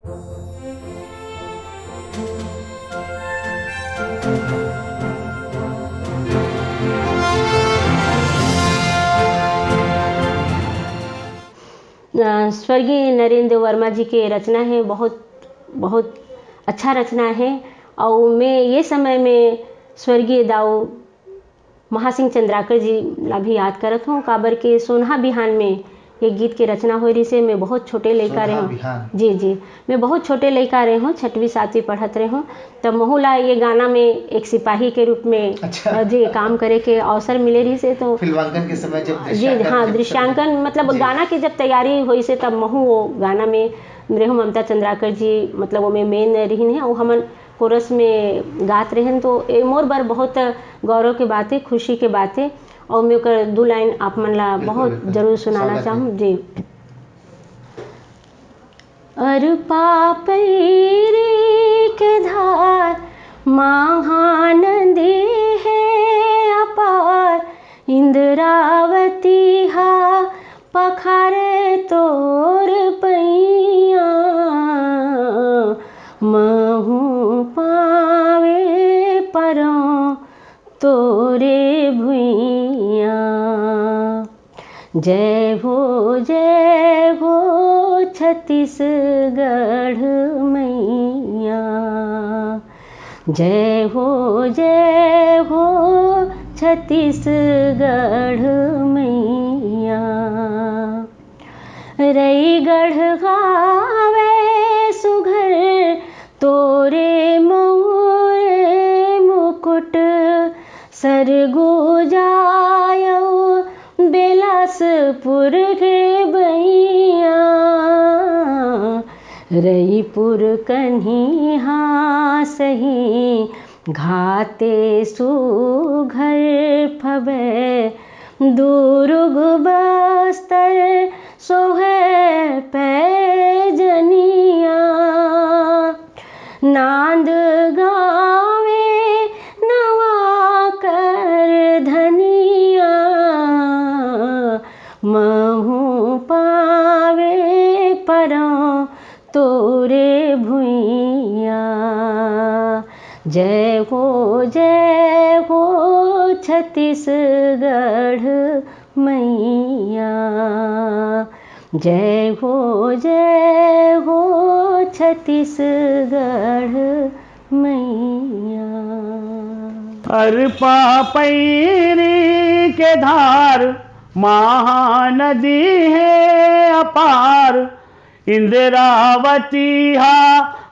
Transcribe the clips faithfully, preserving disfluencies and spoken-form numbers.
अ, स्वर्गीय नरेंद्र वर्मा जी के रचना हे, बहुत, बहुत अच्छा रचना हे। अउ मैं ये समय में स्वर्गीय दाऊ महासिंह चंद्राकर जी ला भी याद करत हूँ, काबर के सोनहा बिहान में ये गीत के रचना होय रहिसे। मैं बहुत छोटे लइका रहे हूँ। जी, जी, मैं बहुत छोटे लइका रहे हूँ, छठवीं सातवीं पढ़त रहे हूँ, तब महू ला ये गाना में एक सिपाही के रूप में अच्छा। जी, काम करे के अवसर मिले रहिसे। तो फिल्मांकन के समय जब जी, दृश्यांकन हाँ, के दृश्यांकन मतलब जी। गाना के जब तैयारी होइसे तब महू वो गाना में रहे हूँ। ममता चंद्राकर जी मतलब वो में मेन रहिन हे, वो हमन कोरस में गात रहेन, तो ए मोर बर बहुत गौरव के बात हे, खुशी के बात हे। और मैं ओकर दू लाइन आप मन ला बिल्कुल, बहुत बिल्कुल। जरूर सुनाना चाहूँ जी। अरपा पैरी के धार महानदी हे अपार, इंद्रावती हा पखारे तोर पैया, महू पावे परौं तोरे भुइया। जय हो, जय हो छत्तीसगढ़ मैया। जय हो, जय हो छत्तीसगढ़ मैया। रईगढ़ गावे सुघर तोरे मोरे मुकुट, सरगुजा अउ बेलासपुर के बइया। रईपुर कन्हिहा सही घाते सुघर फबे, दुरुग बस्तर सोहे पैजनिया। नांद गावे नवा कर धनिया, महू पावे परौं तोरे भुइया। जय हो, जय हो छत्तीसगढ़ मैया। जय हो, जय हो छत्तीसगढ़ मैया। अरपा पैरी के धार महानदी हे अपार, इंद्रावती हा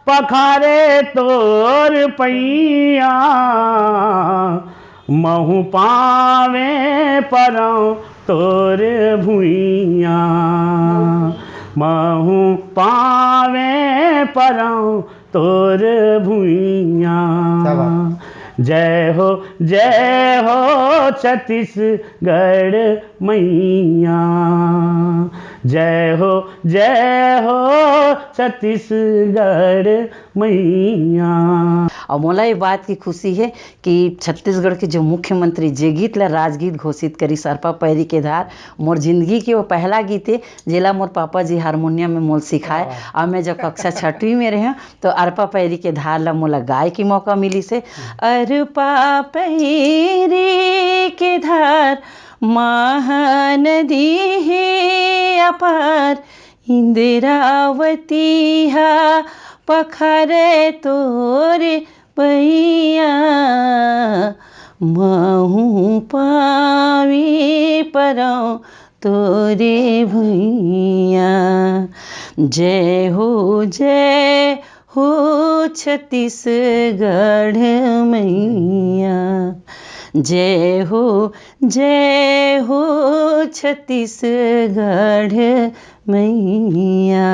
पखारे तोर पैया। महू पावे परौं तोर भुइया, महू पावे परौं तोर भुइया। क्या बात। जय हो, जय हो छत्तीसगढ़ मैया। जय हो, जय हो छत्तीसगढ़ मैया। अउ मोला ये बात की खुशी हे कि छत्तीसगढ़ के जो मुख्यमंत्री जे गीत ला राजगीत घोषित करिस अरपा पैरी के धार, मोर जिंदगी के वो पहला गीत हे, जेला मोर पापा जी हारमोनियम में मोल सिखाए। वाह। अउ मैं जब कक्षा छठवीं में रहेंव, तो अरपा पैरी के धार ला मोला गाए के मौका मिलिस हे। अरपा पैरी के धार महानदी हे अपार, इंद्रावती हा पखारे तोर पैया, महू पावे परौं तोरे भुइया। जय हो, जय हो छत्तीसगढ़ मैया। जय हो, जय हो छत्तीसगढ़ मैया।